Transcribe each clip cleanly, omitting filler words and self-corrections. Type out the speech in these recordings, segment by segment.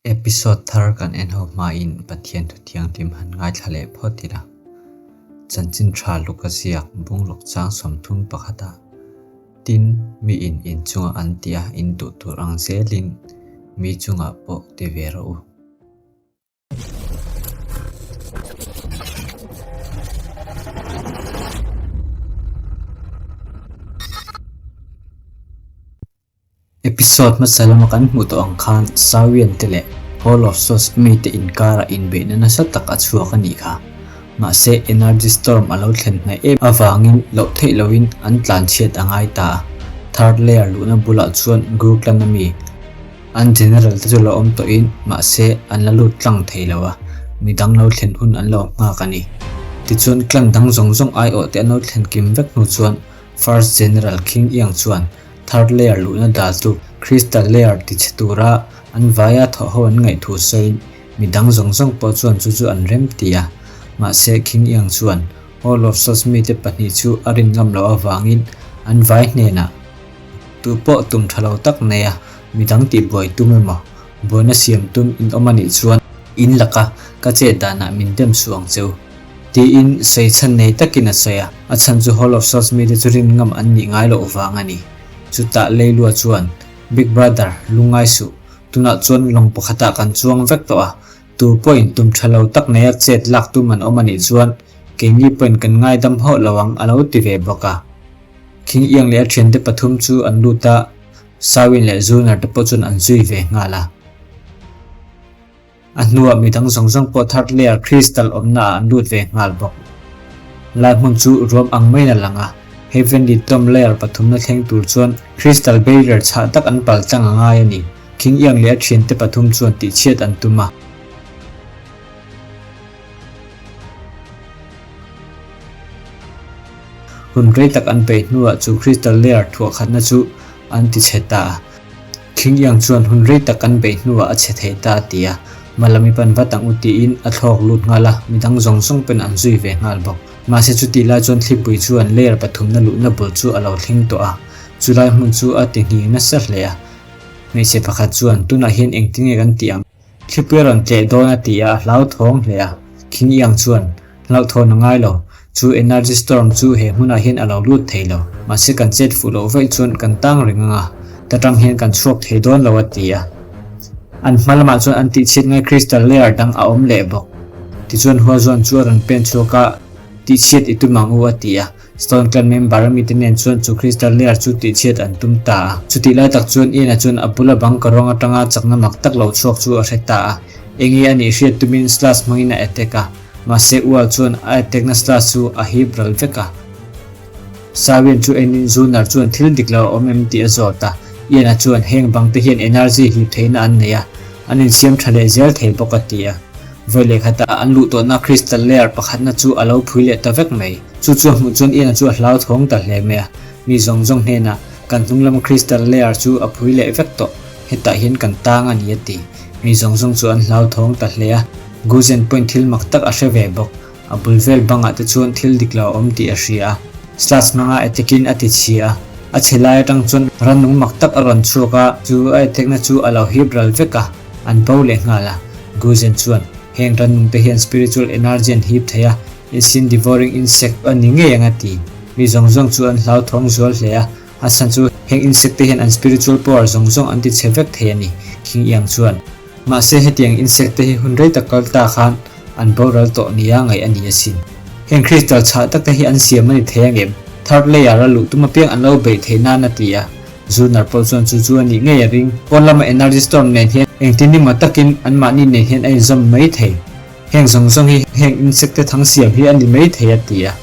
Episode thar kan en ho hmain Pathian thu thianghlim han ngaithla leh phawt ila. Chanchin tha luk a ziak bungruk chang 30 pakhata tin mi in in chunga an tia in duh tur ang zelin mi chungah pawh ti ve rawh u. Episode hmasa lama kan hmuh tawh ang khan Sawian te leh Hall of Souls mite inkarah inbeihna nasa tak a chhuak a nih kha. Mahse Energy Storm a lo thlen hnaih em avangin loh theih lohin an tlanchhiat a ngai ta a. Third layer luhna bulah chuan Gurklan ami an General te chu lo awm tawhin mahse an la lut tlang thei lo a, midang lo thlen hun an lo nghak a ni. Tichuan clan dang zawng zawng aiawh te an lo thlen kim vek hnu chuan First General King Iang chuan Third layer luhna dal chu Crystal layer ti chhe tura an vaia thawh ho an ngaih thu sawiin mi dang zawng zawng pawh chuan chu chu an rem ti a. Mahse King Iang chuan Hall of Souls mite pahnih chu a rin ngam loh avangin an vai hnenah tu pawh tum tha lo tak nei a, mi dang tih buai tum emaw buaina siam tum in awm a nih chuan in laka ka chet danah min dem suh ang che u. Tiin sawi chhan nei takin a sawi a, a chhan chu Hall of Souls mite chu rin ngam an nih ngai loh vang a ni. Chutah Leilua chuan, Big Brother, lungngai suh. Tunah chuan lawng pakhatah kan chuang vek tawh a, tu pawhin tum tha lo tak neia chet lak tum an awm a nih chuan keini pawhin kan ngaidam hauh lo ang a lo ti ve bawk a. King Iang leh a thiante pathum chu an lut a, Sawin leh Zunar te pawh chuan an zui ve nghal a. A hnuah midang zawng zawng pawh third layer crystal awmna ah an lut ve nghal bawk. Lai hmun chu ruam ang maiin a lang a, Heavenly Tomb layer pathumna thleng tur chuan crystal barrier chhah tak an pal tlang a ngai a ni. King Iang leh a thiante pathum chuan tihchhiat an tum a. Hun rei tak an beih hnuah chu crystal layer thuah khatna chu an tichhe ta a. King Iang chuan hun rei tak an beih hnuah a chhe thei ta a ti a, Malami pan vat ang u tiin a thlawk lut nghal a, midang zawng zawng pawn an zui ve nghal bawk. Mahse chutih lai chuan thlipui chuan layer pathumna luhna bul chu a lo thleng tawh a, chulai hmun chu a ti nghing nasa hle a. Hmeichhe pakhat chuan, Tunah hian engtin nge kan tih ang? Thlipui a rawn tleh dawn a ti a, a hlauthawng hle a. King Iang chuan, Hlauhthawn a ngai lo. Chu energy storm chu he hmunah hian a lo lut thei lo. Mahse kan chet fuh loh vaih chuan kan tang reng ang a, ta tang hian kan chhuak thei dawn lo a ti a. An hma lamah chuan an tihchhiat ngai crystal layer dang a awm leh bawk. Tichuan Huazuan chu a rawn pen chhuak a, Tihchhiat i tum ang u a ti a. Stone Clan member mite nen chuan chu crystal layer chu tihchhiat an tum ta a. Chutih lai tak chuan Ian-a chuan a bula bang ka rawng atanga chakna mak tak lo chhuak chu a hre ta a. Enge a nih hriat tumin slash hmangin a attack a. Mahse Ual chuan a attack na slash chu a hip ral vek a. Sawian chu enin Zunar chuan thil dik lo a awm em tih a zawt a. Ian-a chuan heng bang te hian energy hip theihna an nei a, an insiam tha leh zel thei bawk a ti a. Vawi leh khatah an luh tawhna crystal layer pakhatna chu a lo phui leh ta vek mai. Chu chu a hmuh chuan Ian-a chu a hlauthawng ta hle mai a. Mi zawng zawng hnenah kan hnung lama crystal layer chu a phui leh vek tawh, hetah hian kan tang a ni a ti. Mi zawng zawng chu an hlauthawng ta hle a. Guzen pawhin thil mak tak a hre ve bawk. A bul vel bangah te chuan thil dik lo a awm tih a hria a. Slash hmanga attack in a ti chhia a. A chhe lai atang chuan rannung mak tak a rawn chhuak a, chu a attack na chu a lo hip ral vek a, an bo leh nghal a. Guzen chuan, Heng rannung te hian spiritual energy an hip thei a, Ancient devouring insect a ni ngei ang a ti. Mi zawng zawng chu an hlauthawng zual hle a, a chhan chu heng insect te hian an spiritual power zawng zawng an ti chhe vek thei a ni, King Iang chuan. Mahse hetiang insect te hi hun rei tak kal ta khan an boral tawh nia ngaih a ni asin. Heng crystal chhah tak te hi an siam a ni thei angem? Third layer a luh tum apiang an lo beih theih nan a ti a. Zunar pawh chuan chu chu a nih ngei a ring. Pawn lama energy storm nen hian engtin emaw takin anmahni nen hian a inzawm mai thei. Heng zawng zawng hi heng insect te thang siam hi a ni mai thei a ti a.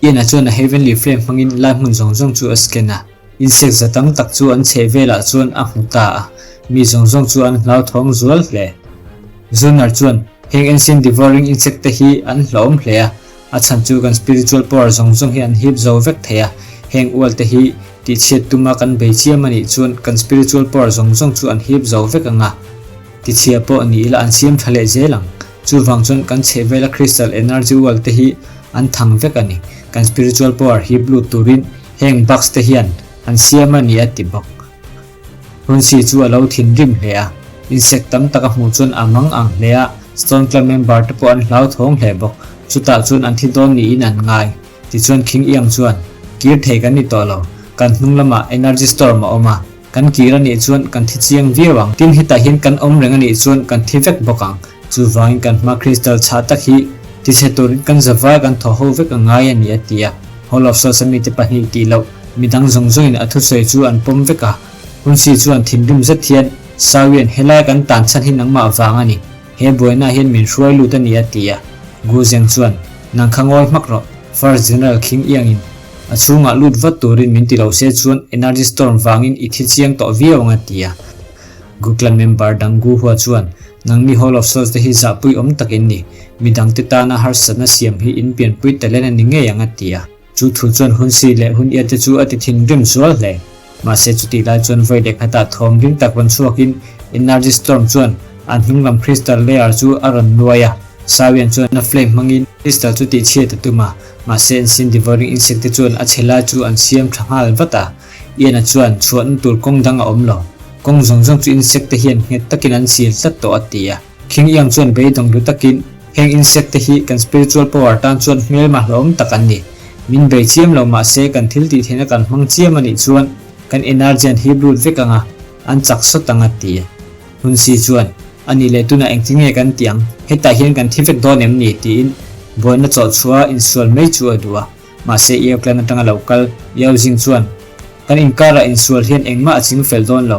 Ian-a chuan a Heavenly Flame hmangin lai hmun zawng zawng chu a scan a, insect za tam tak chu an chheh velah chuan a hmu ta a, mi zawng zawng chu an hlauthawng zual hle. Zunar chuan, Heng ancient devouring insect te hi an hlauhawm hle a, a chhan chu kan spiritual power zawng zawng hi an hip zo vek thei a, heng ual te hi tihchhiat tuma kan bei chiam a nih chuan kan spiritual power zawng zawng chu an hip zo vek ang a, tichhia pawh ni ila an siam tha leh zel ang. Chuvang chuan kan chhehvela crystal energy wall te hi an thang vek a ni. Kan spiritual power hip lut turin heng bugs te hian an siam a ni a ti bawk. Hunsi chu a lo thinrim hle a, insect tam tak a hmuh chuan a mang ang hle a, Stone Clan member te pawh an hlauthawng hle bawk. Chutah chuan an thi dawn niin an ngai. Tichuan Khing Iang chuan, Kir thei kan ni tawh lo, kan hnung lamah energy storm a awm a, kan kir a nih chuan kan thi chiang viau ang. Tin hetah hian kan awm reng a nih chuan kan thi vek bawk ang. Chuvangin kan hma crystal chhah tak hi tichhe turin kan zavai kan thaw ho vek a ngai a ni a ti a. Hall of Souls a mite pahnih tih loh midang zawng zawngin a thusawi chu an pawm vek a. Hunsi chuan thinrim zet hian, Sawian helai kan tan chhan hi nangmah vang a ni. He buaina hian min hruai lut a ni a ti a. Gu Zeng chuan, Nang kha ngawi hmak rawh, First General Khing Iangin a chhungah lut vat turin min ti lo se chuan Energy Storm vangin i thi chiang tawh viau ang a ti a. Gu Clan member dang Gu Hua chuan, Nangni Hall of Souls te hi zahpui awm tak in ni, midangte tana harsatna siam hi in pianpui talent a ni ngei ang a ti a. Chu thu chuan hun si leh hun iate chu a ti thinrim zual hle. Mahse chutih lai chuan vawi leh khatah thawm ring tak rawn chhuakin Energy Storm chuan an hnung lam crystal layer chu a rawn nuai a. Sawian chuan a flame hmangin crystal chu tihchhiat a tum a, mahse Ancient Devouring Insect te chuan a chhe lai chu an siam tha nghal vat a. Ian-a chuan chhuahna tur kawng dang a awm lo. Kawng zawng zawng chu insect te hian nghet takin an sil tlat tawh a ti a. Khing Iang chuan beidawng lu takin, Heng insect te hi kan spiritual power tan chuan hmelma hlawm tak an ni. Min bei chiam lo mah se kan thil tih theihna kan hmang chiam a nih chuan kan energy an hip lut vek ang a, an chak sawt ang a ti. Hun Si chuan, A nih leh tunah engtin nge kan tih ang? Hetah hian kan thi vek dawn em ni? tiin buaina chawhchhuah a insual mai chu a duh a. Mahse Yeo clan atanga lo kal Yeo Jing chuan, Kan inkarah insual hian engmah a ching fel dawn lo.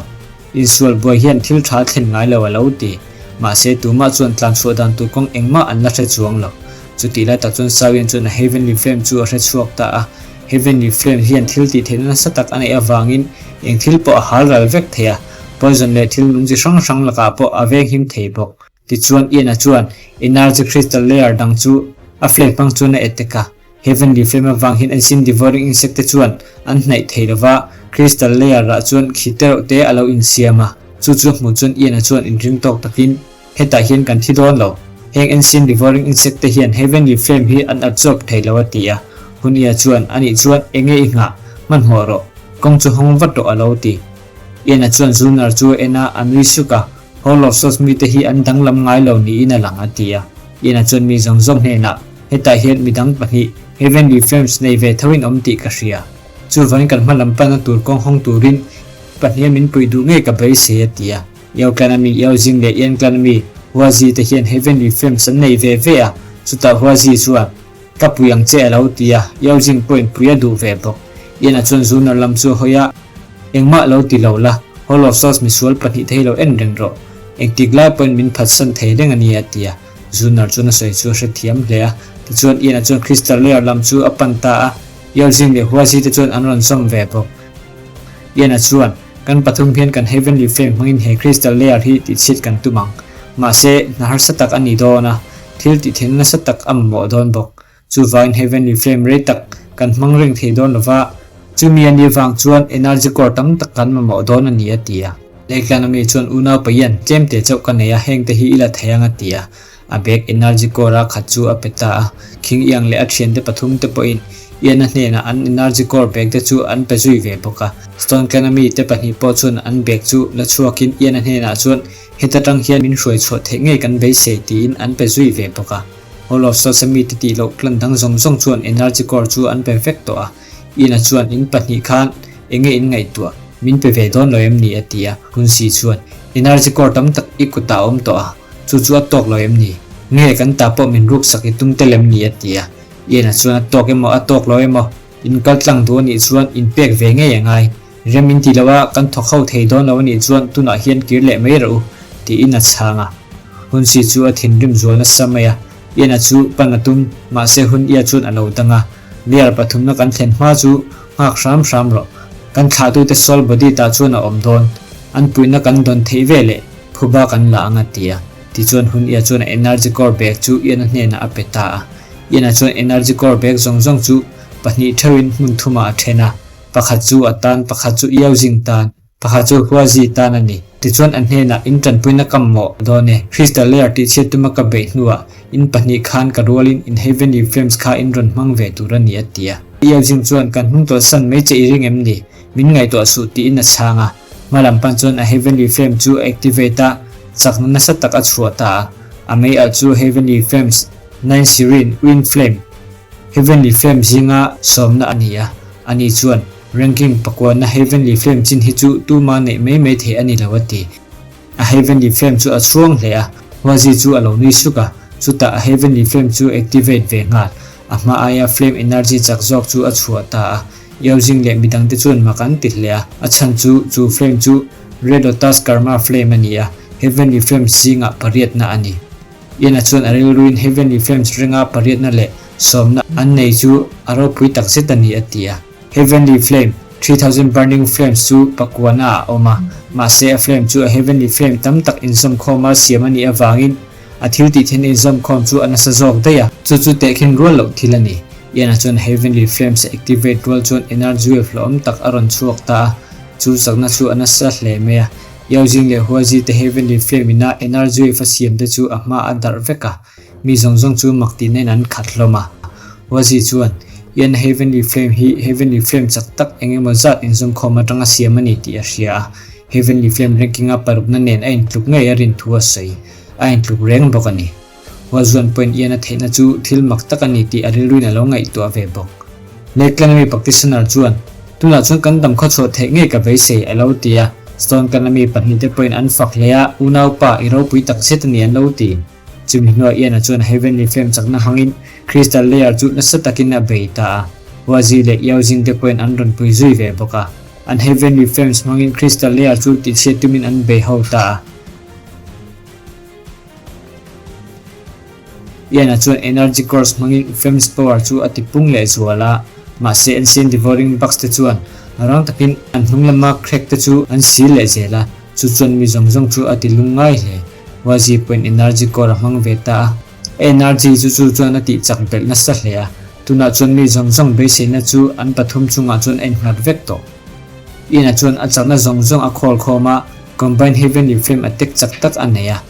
Insual buai hian thil tha thlen ngai lo a lo ti. Mahse tumah chuan tlanchhuah dan tur kawng engmah an la hre chuang lo. Chutih lai tak chuan Sawian chuan a Heavenly Flame chu a hre chhuak ta a. Heavenly Flame hian thil tih theihna nasa tak a neih avangin eng thil pawh a hal ral vek thei a, poison leh thil nung chi hrang hrang lakah pawh a venghim thei bawk. Tichuan Ian-a chuan Energy Crystal Layer dang chu a flame hmang chuan a attack a. Heavenly Flame avang hian Ancient Devouring Insect te chuan an hnaih thei lova, Crystal Layer ah chuan khi tereuh te a lo insiam a. Chu chu a hmuh chuan Ian-a chuan inring tawk takin, Hetah hian kan thi dawn lo. Heng Ancient Devouring Insect te hian Heavenly Flame hi an absorb thei lo a ti a. Hun-Ia chuan, Anih chuan enge i nghah? Hmanhmawh rawh. Kawng chu hawng vat rawh a lo ti. Ian-a chuan Zunar chu a en a, a nui suk a. Hall of Souls mite hi an danglam ngai lo niin a lang a ti a. Ian-a chuan mi zawng zawng hnenah, Hetah hian midang pahnih Heavenly Flames nei ve thoin awm tih ka hria. Chuvangin kan hma lam panna tur kawng hawng turin pahniha min puih duh ngei ka beisei a ti a. Yao clan ami Yao Jing leh Yan clan ami Hua Zi te hian Heavenly Flames an nei ve ve a, chutah Hua Zi chuan, Ka pui ang che a lo ti a, Yao Jing pawhin pui a duh ve bawk. Ian-a chuan Zunar lam chu a hawi a. Engmah lo ti lo la, Hall of Souls misual pahnih thei lo en reng rawh. Engtik lai pawhin min phatsan thei reng a ni a ti a. Zunar chuan a sawi chu a hrethiam hle a. Tichuan Ian-a chuan Crystal Layer lam chu a pan ta a, Yao Jing leh Hua Zi te chuan an rawn zawm ve bawk. Ian-a chuan, Kan pathum hian kan Heavenly Flame hmangin he Crystal Layer hi tihchhiat kan tum ang. Mahse, hna harsa tak a ni dawn a, thil tihtheihna nasa tak a mamawh dawn bawk. Chuvangin Heavenly Flame rei tak kan hmang reng thei dawn lova, chumi a nih vang chuan energy core tam tak kan mamawh dawn a ni a ti a. Lehklan ami chuan unau Payian tlem te chauh ka nei a, heng te hi i la thei ang a ti a. A bag energy core a khat chu a pe ta a, Khing Iang leh a thiante pathum te pawhin Ian-a hnenah an energy core bag te chu an pe zui ve bawk a. Stone Clan ami te pahnih pawh chuan an bag chu la chhuakin Ian-a hnenah chuan heta tang hian min hruai chhuah theih ngei kan beisei tiin an pe zui ve bawk a. Hall of Souls a mite tih loh clan dang zawng zawng chuan Energy Core chu an pe vek tawh a. Ian-a chuan in pahnih khan enge in ngaihtuah, min pe ve dawn lo em ni? a ti a. Hun Si chuan, Energy Core tam tak i kutah a awm tawh a, chu chu a tawk lo em ni? Nge kan ta pawh min ruksak i tum tel em ni? a ti a. Ian-a chuan a tawk emaw a tawk lo emaw, in kal tlang duh a nih chuan in pek ve ngei a ngai. Rem in ti lo a, kan thawk ho thei dawn lo a nih chuan tunah hian kir leh mai rawh u, tiin a chhang a. Hun si chu a thinrim zual nasa mai a, Ian-a chu pan a tum, mahse hun ia chuan a lo dang a. Layer pathumna kan thlen hma chu nghak hram hram rawh. Kan thlahtute soul body tah chuan a awm dawn. An puihna kan dawn theih ve leh phuba kan la ang a ti a. Tichuan hun ia chuan a energy core bag chu Ian-a hnenah a pe ta a. Ian-a chuan energy core bag zawng zawng chu pahnih theuhin hmun thumah a then a. Pakhat chu a tan, pakhat chu Iau Jing tan, pakhat chu Hua Zi tan a ni. Tichuan an hnenah in tanpuina kam mawh dawn e. Crystal Layer tihchhiat tuma ka beih hnuah in pahnih khan ka rualin in Heavenly Flames kha in rawn hmang ve tur a ni a ti a. Iau Jing chuan kan hnung tawlhsan mai che i ring em ni? Min ngaihtuah suh tiin a chhang a. Hma lam pan chuan a Heavenly Flame chu a activate a, chakna nasa tak a chhuah ta a. A mei alh chu Heavenly Flames Nine Serene Wind Flame, Heavenly Flame zinga sawmna a ni a. Ani chuan, Ranking pakuana Heavenly Flame chin hi chu tuma neih mai mai theih a ni lo a ti. A Heavenly Flame chu a chhuang hle a, Huazi chu a lo nui suk a, chutah a Heavenly Flame chu activate ve nghal. A hma aia flame energy chak zawk chu a chhuah ta a, Yaozing leh midangte chuan mak an ti hle a, a chhan chu chu flame chu Red Lotus Karma Flame a ni a, Heavenly Flames zingah pariatna a ni. Ian-a chuan a rilruin Heavenly Flames ringa pariatna leh sawmna an nei chu a ropui tak zet a ni a ti a. Heavenly Flame, 3000 Burning Flames chu pakuana ah a awm a, mahse a flame chu a Heavenly Flame tam tak inzawmkhawma siam a nih avangin a thil tih then inzawmkhawm chu a nasa zawk daih a. Chu chu tehkhin rual loh thil a ni. Ian-a chuan Heavenly Flames a activate rual chuan energy wave hlauhawm tak a rawn chhuak ta a, chu chakna chu a nasa hle mai a. Yaozing leh Huazi te Heavenly Flame ina energy wave a siam te chu a hma a darh vek a. Mi zawng zawng chu mak tih nen an khat hlawm a. Huazi chuan, Ian Heavenly Flame hi Heavenly Flame chak tak eng emaw zat inzawmkhawm atanga siam a ni tih a hria a, Heavenly Flame ranking-a parukna nen a intluk ngei a rin thu a sawi. A intluk reng bawk a ni. Huazuan pawhin Ian a theihna chu thil mak tak a ni tih a rilruin a lo ngaihtuah ve bawk. Lakeland ami practitioner chuan, Tunah chuan kan dam khawchhuah theih ngei ka beisei, a lo ti a. Stone Clan ami pahnihte pawhin an fak hle a, Unaupa, i ropui tak zet a ni an lo ti. Chumi hnuah Ian-a chuan Heavenly Flame chakna hmangin Crystal Layer chu nasa takin a bei ta a. Huazi leh Yaozing te pawhin an rawn pui zui ve bawk a. An Heavenly Flames hmangin Crystal Layer chu tihchhiat tumin an bei ho ta a. Ian-a chuan Energy Course hmangin Flames power chu a tipung leh zual a. Mahse Ancient Devouring Bugs te chuan rang takin an hnung lama crack te chu an sil leh zel a. Chu chuan mi zawng zawng chu a ti lung ngai hle. Huazi pawhin energy core a hmang ve ta a. A energy chu chu chuan a tih chak belh nasa hle a. Tunah chuan mi zawng zawng beiseina chu an pathum chungah chuan a innghat vek tawh. Ian-a chuan a chakna zawng zawng a khawl khawm a, Combined Heavenly Flame a tek chak tak a nei a.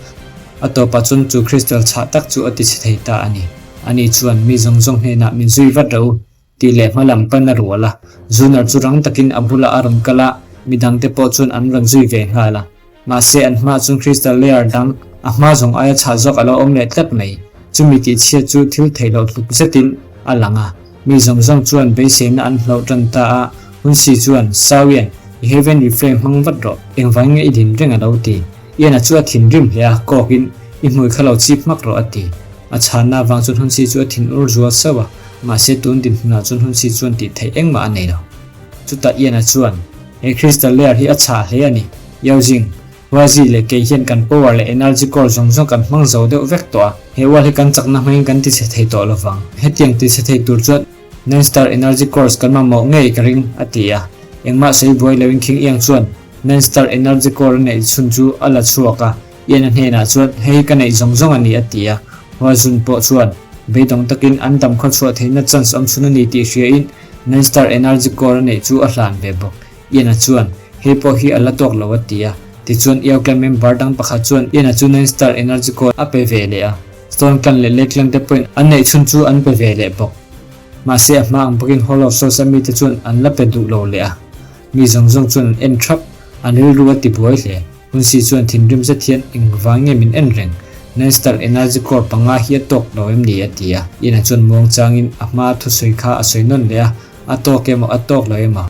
A tawpah chuan chu crystal chhah tak chu a ti chhe thei ta a ni. Ani chuan mi zawng zawng hnenah min zui vat rawh u. Tih leh hma lam pan a rual a, Zunar chu rang takin a bulah a rawn kal a, midangte pawh chuan an rawn zui ve nghal a. Mahse an hmaah chuan crystal layer dang a hma zawng aia chhah zawk a lo awm leh tlat mai. Chumi tihchhiat chu thil theih loh tluk zetin a lang a. Mi zawng zawng chuan beiseina an hlauh tan ta a, Hunsi chuan, Sawian, i Heavenly Flame hmang vat rawh, engvangin nge i din reng a lo ti. Ian-a chu a thinrim hle a, kawkin, I hmui kha lo chip hmak rawh a ti. A chhanna avang chuan Hunsi chu a thin ur zual sauh a, mahse tun dinhmunah chuan Hunsi chuan tih theih engmah a nei lo. Chutah Ian-a chuan, He crystal layer hi a chhah hle a ni. Yaozing, Huazi leh kei hian kan power leh energy core zawng zawng kan hmang zo deuh vek tawh a, he wall hi kan chakna hmangin kan tichhe thei tawh lo vang. Hetiang tichhe thei tur chuan Nine Star Energy Cores kan mamawh ngei ka ring, a ti a. Engmah sawi buai loin King Iang chuan Nine Star Energy Core a neih chhun chu a la chhuak a, Ian-a hnenah chuan, Hei hi ka neih zawng zawng a ni, a ti a. Huazun pawh chuan, Beidawng takin an dam khaw chhuah theihna chance awm chhun a ni tih hriain Nine Star Energy Core a neih chu a hlan ve bawk. Ian-a chuan, Hei pawh hi a la tawk lo, a ti a. Tichuan, Iao Clan member dang pakhat chuan Ian-a chu Nine Star Energy Core a pe ve leh a. Stone Clan leh Lake Clan te pawhin an neih chhun chu an pe ve leh bawk. Mahse, a hma ang bawkin Hall of Souls a mite chuan an la pe duh lo leh a. Mi zawng zawng chuan an en thap, an rilru a ti buai hle. Hunsi chuan thinrim zet hian engvang nge min en reng? Nine Star Energy Core panga hi a tawk lo em ni? a ti a. Ian-a chuan muang changin a hmaa thusawi kha a sawi nawn leh a, A tawk emaw a tawk lo emaw?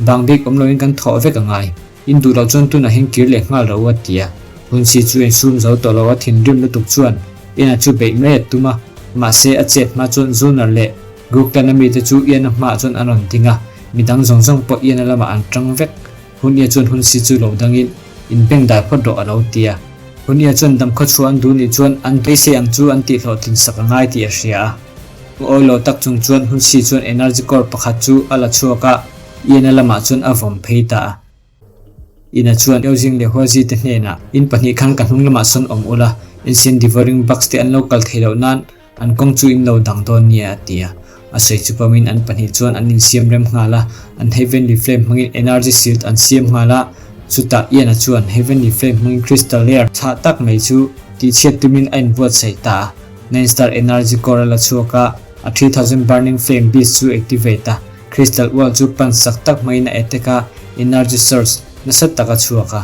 Bang bik awm loin kan thawh vek a ngai. In duh loh chuan tunah hian kir leh nghal rawh u a ti a. Hunsi chu insum zo tawh lo a thinrim lutuk chuan Ian-a chu beih mai a tum a, mahse a chet hma chuan Zunar leh Guktan-a mite chu Ian-a hmaah chuan an rawn ding a, midang zawng zawng pawh Ian-a lamah an tang vek. Hunia chuan Hunsi chu lo dangin, In beng dai phawt rawh a lo ti a. Hunia chuan damkhaw chhuah an duh nih chuan an beisei ang chu an tihhlawhtlin sak a ngai tih a hria a. Awi lo tak chung chuan Hunsi chuan energy core pakhat chu a la chhuak a, Ian-a lamah chuan a vawm phei ta a. Ina chuan Euzing leh Huazi te hnenah, In pahnih khan ka hnung lamah sawn awm ula, Ancient Devouring Bugs te an lo kal thei loh nan an kawng chu in lo dang dawn nia a ti a. A sawi chu pawmin an pahnih chuan an insiam rem nghal a, an Heavenly Flame hmangin Energy Shield an siam nghal a. Chutah Ian-a chuan Heavenly Flame hmangin Crystal Layer chhah tak mai chu tihchhiat tumin a inbuatsaih ta a. Nine Star Energy Core a la chhuak a, a 3000 Burning Flame Beast chu activate a. Crystal Wall chu pan sak tak hmangin a attack a, Energy Source. nasa tak a chhuak a.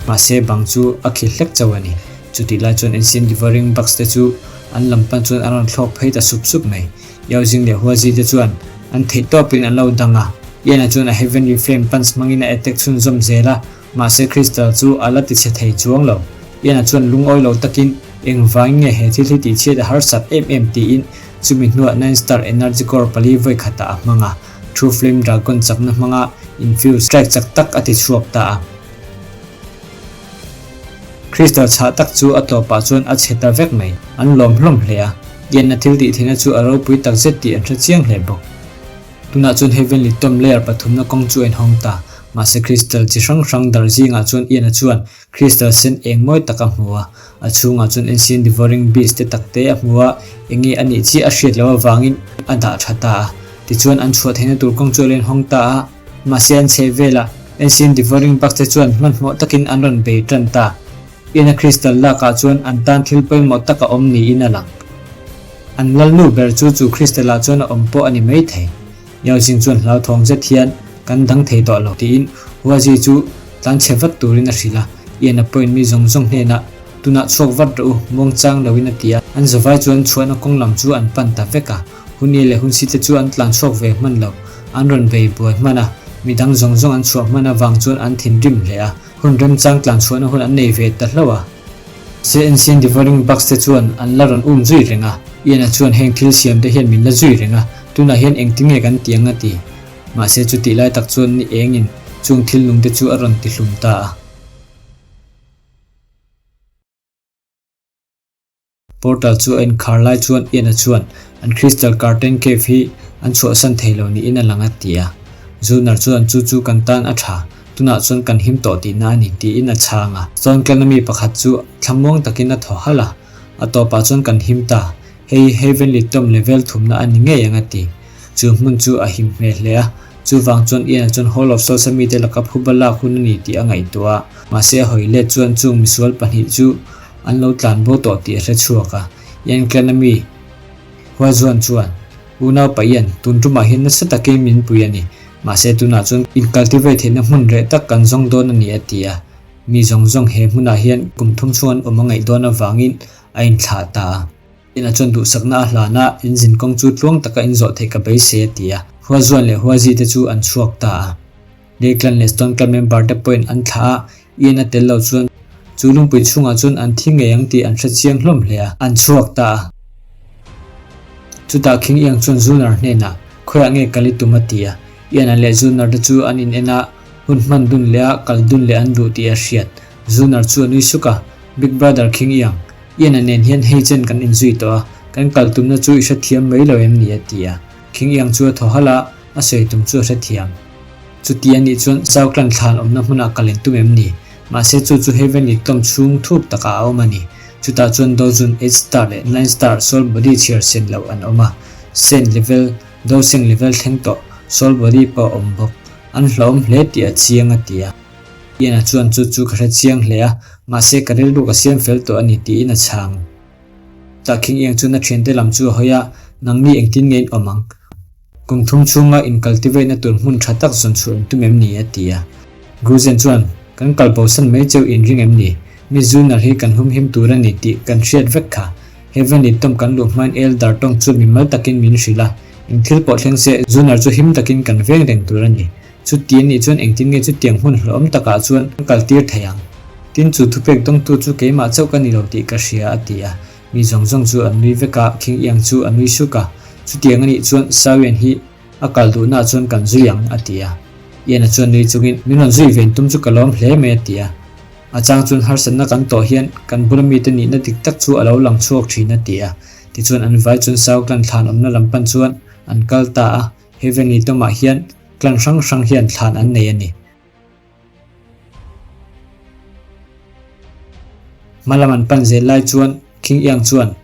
Mahse bang chu a khi hlek chauh a ni. Chutih lai chuan Ancient Devouring Bugs te chu an lam pan chuan an rawn thlawk phei ta sup sup mai. Yaozing leh Huazi te chuan an theih tawpin an lo dang a. Ian-a chuan a Heavenly Flame Punch hmangin a attack chhunzawm zel a, mahse Crystal chu a la tichhe thei chuang lo. Ian-a chuan lungawi lo takin, Engvangin nge he thil hi tihchhiat a harsat em em tiin chumi hnuah Nine Star Energy Core pali vawi khatah a hmang a, True Flame Dragon chakna hmanga infuse strike chak tak a ti chhuak ta a. Crystal chhah tak chu a tawpah chuan a chhe ta vek mai. An lawm hlawm hle a, Ian-a thil tih theihna chu a ropui takzet tih an hre chiang hle bawk. Tunah chuan Heavenly Tomb layer pathumna kawng chu a inhawng ta. Mahse crystal chi hrang hrang dar zingah chuan Ian-a chuan crystal sen eng mawi tak a hmu a. A chhungah chuan Ancient Devouring Beast te tak te a hmu a, eng nge a nih chiah a hriat loh avangin a dah tha ta a. Tichuan an chhuah theihna tur kawng chu a lo inhawng ta a. Mahse an chheh velah Ancient Devouring Bugs te chuan hmanhmawh takin an rawn bei tan ta. Ian-a crystal lakah chuan an tan thil pawimawh tak a awm niin a lang. An lalnu ber chu chu Crystal-ah chuan a awm pawh a ni mai thei. Yao Jing chuan hlauthawng zet hian kan dang thei tawh lo tiin Huazi chu tlan chhe vat turin a hrilh a. Ian-a pawhin mi zawng zawng hnenah tunah chhuak vat rawh u, muangchang loin a ti a. An zavai chuan chhuahna kawng lam chu an pan ta vek a. Hunie leh Hunsite chu an tlan chhuak ve hman lo. An rawn bei buai hman a, midang zawng zawng an chhuah hman avang chuan an thinrim hle a. Hun remchang tlan chhuahna hun an nei ve ta hlauh a. CNC Devouring Bugs te chuan an la rawn um zui reng a, Ian-a chuan heng thil siam te hian min la zui reng a, tunah hian engtin nge kan ti ang a ti. Mahse chutih lai tak chuan ni engin chung thil nung te chu a rawn ti hlum ta a. Portal chu a inkhar lai chuan Ian-a chuan an Crystal Curtain Cave hi an chhuahsan thei lo niin a lang a ti a. Zunar chuan chu chu kan tan a tha, tunah chuan kan him tawh tihna a ni tiin a chhang a. Stone Clan-a mi pakhat chu thlamuang takin a thaw halh a, a tawpah chuan kan him ta, hei Heavenly Tomb level thumna a ni ngei ang a ti. Chu hmun chu a him hmel hle a, chuvang chuan Ian-a chuan Hall of Souls-a mite laka phuba lak hun a ni tih a ngaihtuah a, mahse a hawi let chuan chung misual pahnih chu An lo tlan bo tawh tih a hre chhuak a, Ian Clan-a mi Huazuan chuan, Unau pa Ian, tun tumah hian nasa takin min pui a ni. Mahse tunah chuan in cultivate theihna hmun reh tak kan zawng dawn a ni a ti a. Mi zawng zawng he hmunah hian kum thum chhung an awm a ngaih dawn avangin a inthlah ta a. Ian-a chuan duhsakna a hlan a, in zinkawng chu tluang taka in zawh theih ka beisei a ti a. Huazuan leh Huazi te chu an chhuak ta a. Declan leh Stone Club member te pawhin an thlah a, Ian a tel lo chuan chu lungpui chhungah chuan an thi ngei ang tih an hre chiang hlawm hle a, an chhuak ta a. Chutah King Iang chuan Zunar hnenah, Khawiah nge kal i tum a ti a. Ian-a leh Zunar te chu an in en a, hun hman dun leh a kal dun leh an duh tih a hriat. Zunar chu a nui suk a, Big Brother King Iang, Ian-a nen hian hei chen kan inzui tawh a, kan kal tumna chu i hrethiam mai lo em ni a ti a. King Iang chu a thaw halh a, a sawi tum chu a hrethiam. Chuti a nih chuan Southland thlan awmna hmunah ka len tum em ni? Mahse chu chu Heavenly Tomb chhung thuk takah a awm a ni. Chutah chuan Dozun eight star leh nine star soul body chhiar sen loh an awm a. Saint level, Doseng level thleng tawh soul body pawh a awm bawk. An hlauhawm hle tih a chiang a ti a. Ian-a chuan chu chu ka hre chiang hle a, mahse ka rilru ka siam fel tawh a ni tiin a chhang. Tah King Iang chuan a thiante lam chu a hawi a, Nangni engtin nge in awm ang? Kum thum chhunga in cultivate na tur hmun tha tak zawn chhuah in tum em ni? a ti a. Gruzen chuan, Kan kal bosan mai cheu in ring em ni? Mi Zunar hi kan humhim tur a ni tih kan hriat vek kha. Heaven in tawm kan luh hmain Elder tawng chuan mi mal takin min hrilh a, Eng thil pawh thleng se, Zunar chu him takin kan veng reng tur a ni. Chuti a nih chuan engtin nge chutiang hmun hlauhawm takah chuan kan kal tir thei ang? Tin, chu thupek dawngtu chu keimah chauh ka ni lo tih ka hria, a ti a. Mi zawng zawng chu an nui vek a, King Iang chu a nui suk a. Chutiang a nih chuan Sawian hi a kal duhnaah chuan kan zui ang, a ti a. Ian-a chuan nui chungin, Min rawn zui ven tum chu ka lawm hle mai, a ti a. A chang chuan harsatna kan tawh hian kan bula mite nihna dik tak chu a lo lang chhuak thin, a ti a. Tichuan an vai chuan Sau clan thlan awmna lam pan chuan an kal ta a. Heavenly Tomb-ah hian clan hrang hrang hian thlan an nei a ni. Hmalam an pan zel lai chuan King Iang chuan,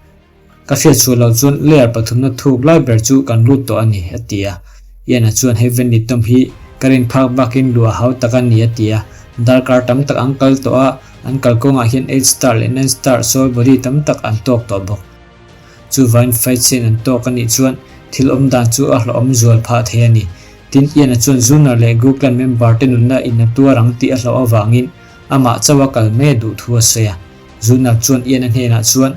Ka hriat chhuah loh chuan layer pathumna thuk lai ber chu kan lut tawh a ni, a ti a. Ian-a chuan Heavenly Tomb hi ka rin phak bakin luah hau tak a ni, a ti a. Darkar tam tak an kal tawh a, an kalkawngah hian eight star leh nine star soul body tam tak an tawk tawh bawk. Chuvain fight scene an tawk a nih chuan thil awm dan chu a hlauhawm zual phah thei a ni. Tin, Ian-a chuan Zunar leh Gu Clan member te nunna in a tuar ang tih a hlauh avangin amah chauh a kal mai a duh thu a sawi a. Zunar chuan Ian-a hnenah chuan,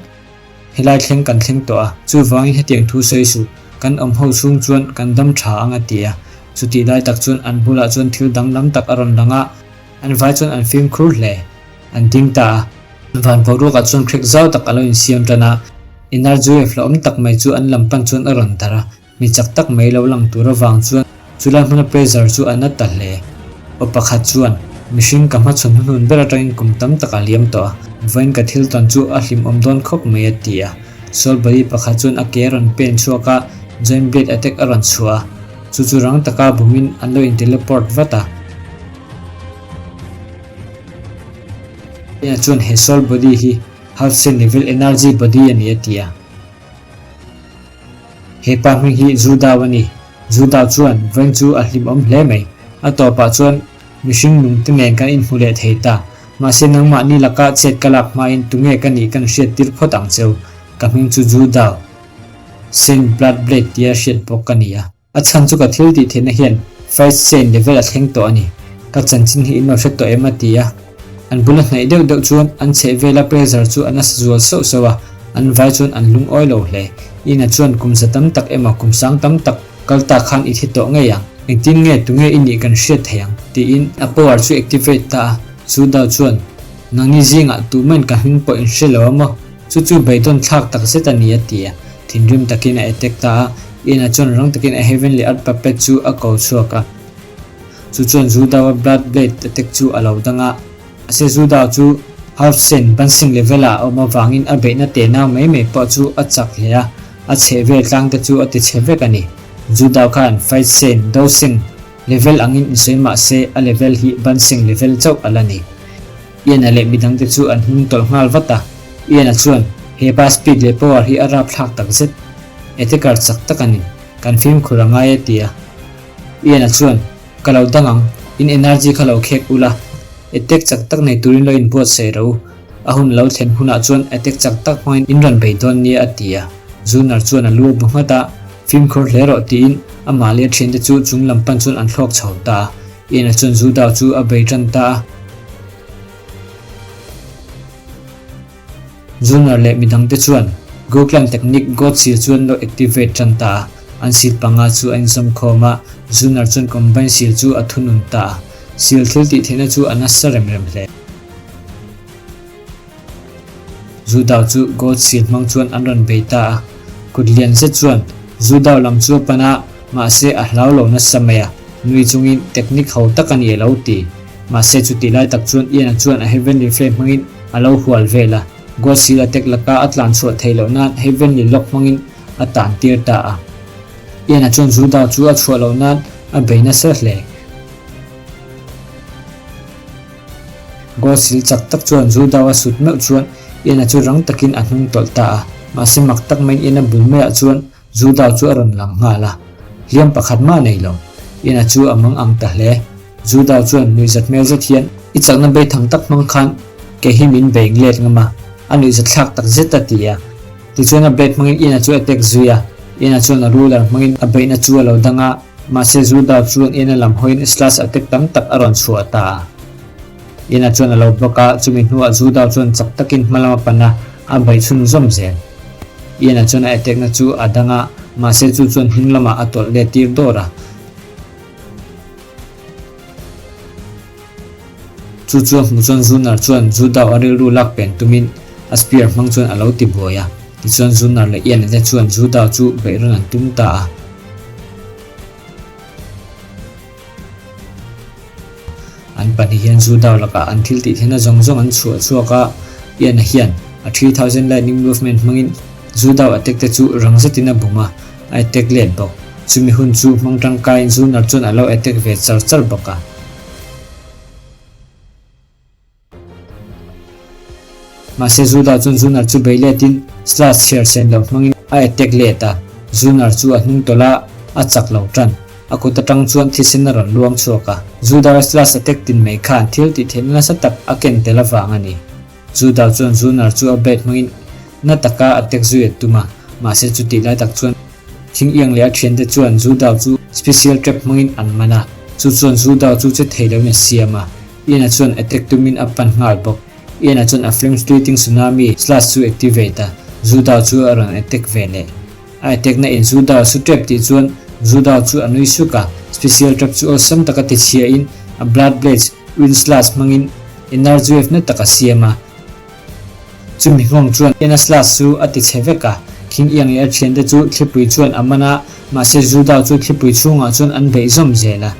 Helai thleng kan thleng tawh a, chuvangin hetiang thu sawi suh, kan awm ho chhung chuan kan dam tha ang a ti a. Chutih lai tak chuan an bulah chuan thil danglam tak a rawn lang a, an vai chuan an fimkhur hle. An ding ta a. Van boruakah chuan hrek zau tak a lo insiam tan a, energy wave hlauhawm tak mai chu an lam pan chuan a rawn darh a. Mi chak tak mai lo lang tur avang chuan chulai hmuna pressure chu a na ta hle. Aw pakhat chuan, Mihring ka hmachhawn hnuhnun ber atangin kum tam tak a liam tawh a, vawiin ka thil tawn chu a hlimawm dawn khawp mai a ti a. Soul body pakhat chuan a ke a rawn pen chhuak a, joint blade attack a rawn chhuah a, chu chu rang taka bumin an lo in-teleport vat a. Nia chuan he soul body hi half cell level energy body a ni a ti a. He pa hming hi Zu Dao a ni. Zu Dao chuan vawiin chu a hlimawm hle mai. A tawpah chuan mihring nung te nen kan inhmu leh thei ta. Mahse nangmahni laka chet ka lak hmain tunge ka nih kan hriat tir phawt ang cheu. Ka hming chu Zu Dao. Saint Blood Blade tia hriat bawk ka ni a. A chhan chu ka thil tih theihna hian First Saint level a thleng tawh a ni. Ka chanchin hi in lo hre tawh em a ti a. An bula hnaih deuh deuh chuan an chheh vela pressure chu a nasa zual sauh sauh a, an vai chuan an lungawi lo hle. Ina chuan kum za tam tak emaw kum sang tam tak kal ta khan i thi tawh ngei ang. Engtin nge tunge i nih kan hriat thei ang? tiin a power chu activate ta a. Chu dau chuan, Nangni zingah tumahin ka hming pawh in hre lo a maw? Chu chu beidawn thlak tak zet a ni a ti a. Thinrim takin a attack ta a, Ian-a chuan rang takin a Heavenly Earth Puppet chu a ko chhuak a. Chu chuan Zudao-a Blood Blade attack chu a lo dang a. Mahse Zudao chu Half Saint Bansing level-ah a awm avangin a beihna tenau mai mai pawh chu a chak hle a, a chheh vel tlang te chu a ti chhe vek a ni. Zudao khan Fight Saint, Do Sing, level angin insawi mah se a level hi Bansing level chauh a la ni. Ian-a leh midangte chu an hnung tawlh nghal vat a. Ian-a chuan, He pa speed leh power hi a rapthlak tak zet. Attacker chak tak a ni. Kan fimkhur a ngai a ti a. Ian-a chuan, Ka lo dang ang. In energy kha lo khek ula. Attack chak tak nei turin lo inbuatsaih ro. A hun lo thlen hunah chuan attack chak tak hmangin in rawn bei dawn nia a ti a. Zunar chuan a lu a bu nghat a, Fimkhur hle rawh tiin amah leh a thiante chu chung lam pan chuan an thlawk chho ta a. Ian-a chuan Zudao chu a bei tan ta a. Zunar leh midangte chuan Goklan technique God Seal chu an lo activate tan ta a. An seal panga chu a inzawm khawm a, Zunar chuan Combine Seal chu a thunun ta a. Seal thil tih theihna chu a nasa rem rem hle. Zudao chu God Seal hmang chuan an rawn bei ta a. Kut lian zet chuan Zudao lam chu a pan a, mahse a hlau lo nasa mai a, nui chungin technique ho tak a ni a lo ti. Mahse chutih lai tak chuan Ian-a chuan a Heavenly Flame hmangin a lo hual vel a, God Seal a tek laka a tlan chhuah theih loh nan Heavenly Lock hmangin a tan tir ta a. Ian-a chuan Zudao chu a chhuah loh nan a bei nasa hle. God Seal chak tak chuan Zudao a sut meuh chuan Ian-a chu rang takin a hnung tawlh ta a, mahse mak tak maiin Ian-a bul maiah chuan Zudao chu a rawn lang nghal a, hliam pakhat mah nei lo. Ian-a chu a mang ang ta hle. Zudao chuan nuihzat hmel zet hian, I chakna beitham tak hmang khan kei hi min bei let ngam a, a nuihzat thlak tak zet a ti a. Tichuan a blade hmangin Ian-a chu a tek zui a, Ian-a chuan a ruler hmangin a beihna chu a lo dang a, mahse Zudao chuan Ian-a lam hawiin slash a tek tam tak a rawn chhuah ta a. Ian-a chuan a lo block a, chumi hnuah Zudao chuan chak takin hma lam a pan a, a beih chhunzawm zel. Ian-a chuan a attack-na chu a dang a, mahse chu chuan hnung lamah a tawlh let tir dawr a. Chu chu a hmuh chuan Zunar chuan Zudao a rilru lak pen tumin a spear hmang chuan a lo ti buai a. Tichuan Zunar leh Ian-a te chuan Zudao chu beih rawn an tum ta a. An pahnih hian Zudao lakah an thil tih theihna zawng zawng an chhuah chhuak a, Ian-a hian a 3000 lightning movement hmangin Zudao attack te chu rang zetin a bum a, a attack let bawk. Chumi hun chu hmang tangkaiin Zunar chuan a lo attack ve char char bawk a. Mahse Judah chuan Zunar chu bei letin slash chhiar sen loh hmangin a attack let a, Zunar chu a hnung tawlh a, a chak lo tan. A kut atang chuan thisen a rawn luang chhuak a. Judah slash attack tin mai khan thil tih theihna nasa tak a ken tel avang a ni. Judah chuan Zunar chu a blade hmangin na taka attack zui a tum a, mahse chutih lai tak chuan. Thing iang leh a thiante chuan Zu Dao chu special trap hmangin an man a, chu chuan Zu Dao chu che thei loin a siam a. Ian-a chuan attack tumin a pan nghal bawk. Ian-a chuan a flame splitting tsunami slash chu activate a, Zu Dao chu a rawn attack ve leh. A attack na in Zu Dao su trap tih chuan Zu Dao chu a nui suk a, special trap chu awlsam taka ti chhia in a blood blades wind slash hmangin energy wave na tak a siam a. Chumi nghawng chuan Ian-a slash chu a ti chhe vek a, King Iang leh a thiante chu thlipui chuan a man a, mahse Zu Dao chu thlipui chhungah chuan an beih zawm zel a.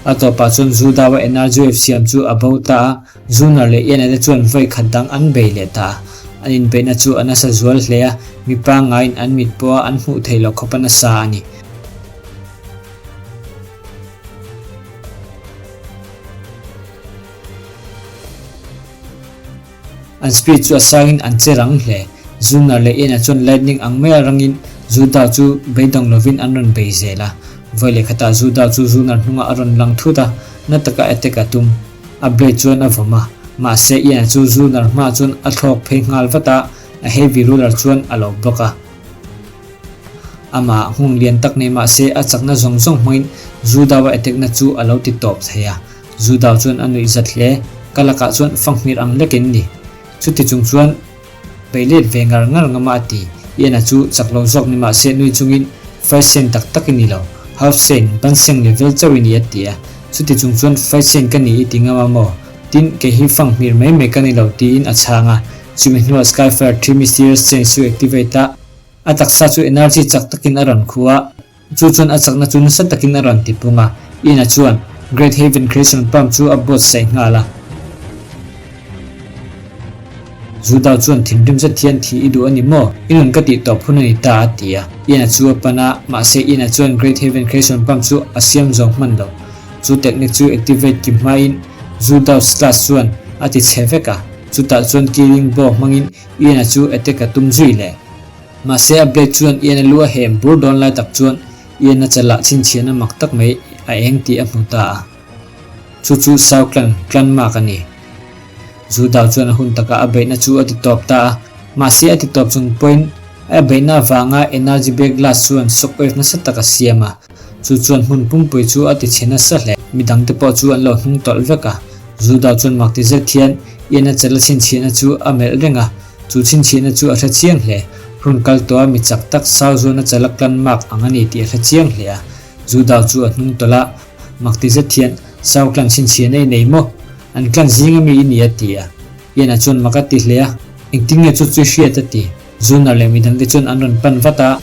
A tawpah chuan Zu Dao-a energy wave siam chu a bo ta a, Zunar leh Ian-a te chuan vawi khat dang an bei leh ta a. An inbeihna chu a nasa zual hle a, mi pangngaiin an mit pawha an hmuh theih loh khawp a nasa a ni. An speed chu a sangin an che rang hle. Zunar leh Ian-a chuan lightning ang maia rangin Juda chu beidawng lovin an rawn bei zel a. Vawi leh khatah Juda chu Zunar hnungah a rawn lang thut a, na taka attack a tum. A blade chuan a vawm a, mahse Ian-a chu Zunar hmaah chuan a thlawk phei nghal vat a, a heavy ruler chuan a lo block a. Amah nghawng lian tak nei mahse a chakna zawng zawng hmangin Zudao-a attack-na chu a lo ti tawp thei a. Zudao chuan a nuih zat hle. Ka lakah chuan fanghmir ang lekin ni. Chuti chung chuan bei let ve ngar ngar ngama a ti. Ian-a chu chak lo zawk ni mahse nui chungin First Saint tak tak i ni lo. Half Saint, ban seng level chauh i ni a ti a. Chuti chung chuan First Saint ka ni i ti ngam a maw? Tin, kei hi fanghmir mai mai ka ni lo tiin a chhang a. Chumi hnuah Skyfire Three Mysterious Chains chu activate a, a taksa chu energy chak takin a rawn khu a, chu chuan a chakna chu nasa takin a rawn tipung a, Ina chuan Great Haven Creation Pump chu a buatsaih nghal a. Juda chuan thinrim zet hian thi i duh a ni maw? I nun ka tih tawp hun a ni ta a ti a. Ina chu a pan a, mahse Ina chuan Great Haven Creation Pump chu a siam zawng hman lo. Chu technique chu activate ki hmain Juda class chuan a ti chhe vek a. Chutah chuan killing blow hmangin Ian-a chu attack a tum zui leh. Mahse a blade chuan Ian-a lu a hem bur dawn lai tak chuan Ian-a chalah chhinchhiahna mak tak mai a eng tih a hmu ta a. Chu chu Sau Clan, Clan Mark a ni. Zu Dao chuan a hun takah a beihna chu a ti tawp ta a. Mahse a ti tawp chung pawhin a beihna avanga energy bag glass chuan shockwave nasa tak a siam a. Chu chuan hmun pumpui chu a ti chhe nasa hle. Midangte pawh chu an lo hnung tawlh vek a. Juda chuan mak ti zet hian Ian-a chala chhinchhiahna chu a melh reng a. Chu chhinchhiahna chu a hre chiang hle. Hun kal tawha mi chak tak Sau zuana chala klan mak ang a ni tih a hre chiang hle a. Juda chu a hnung tawlh a, mak ti zet hian, Sau klan chhinchhiahna i nei maw? An klan zinga mi i ni a ti a. Ian-a chuan mak a ti hle a. Engtin nge chu chu i hriat a ti. Zunar leh midangte chuan an rawn pan vat a.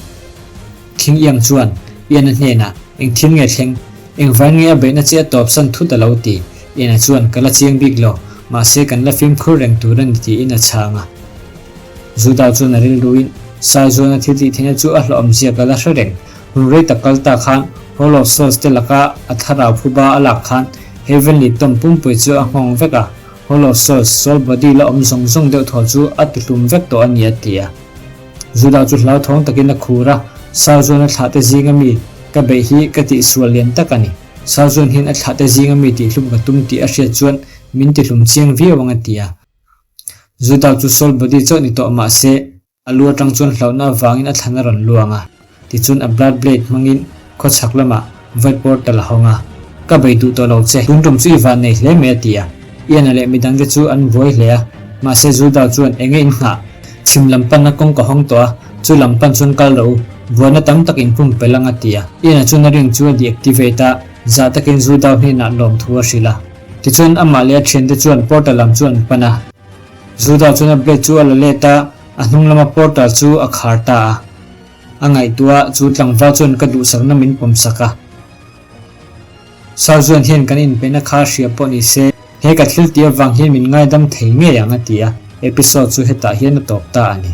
Thing Iang chuan Ian-a hnenah, Eng thil nge thleng? Engvai nge a beihna che a tawp san thut a lo ti? Ian-a chuan, Ka la chiang bik lo, mahse kan la fimkhur reng tur a ni tiin a chhang a. Juda chuan a rilruin, Saizuana thil tih theihna chu a hlawhawmzia ka la hre reng. Hun rei tak kal ta khan Hall of Souls te laka a thlarau phuba a lak khan Heavenly Tomb pumpui chu a nghawng vek a, Hall of Souls, soul body la awm zawng zawng deuh thaw chu a tihlum vek tawh a ni a ti a. Juda chu hlauthawng takin a khur a, Saul chuan a thlahte zinga mi ka beih hi ka tihsual lian tak a ni. Saul chuan hian a thlahte zinga mi tihhlum ka tum tih a hriat chuan min tihlum chiang viau ang a ti a. Juda chu Saul body chauh ni tawh mah se, a lu atang chuan hlauhna avangin a thlan a rawn luang a. Tichuan a blood blade hmangin khawchhak lamah Void portal a hawng a, Ka bei duh tawh lo che, tun tum chu i van nei hle mai a ti a. Ian-a leh midangte chu an buai hle a, mahse Juda chuan enge in nghah? Chhim lam panna kawng ka hawng tawh a, chu lam pan chuan kal rawh u, buaina tam tak in pumpelh ang a ti a. Ian-a chuan a ring chu a deactivate a, zah takin Juda hnenah lawmthu a hrilh a. Tichuan amah leh a thiante chuan portal lam chu an pan a. Juda chuan a blade chu a la let a, a hnung lama portal chu a khar ta a. A ngaihtuah chu tlangval chuan ka duhsakna min pawmsak a. Sauzuan hian kan inpeihna kha hria pawh ni se, he ka thil tih avang hian min ngaidam thei ngei ang a ti a, episode chu hetah hian a tawp ta a ni.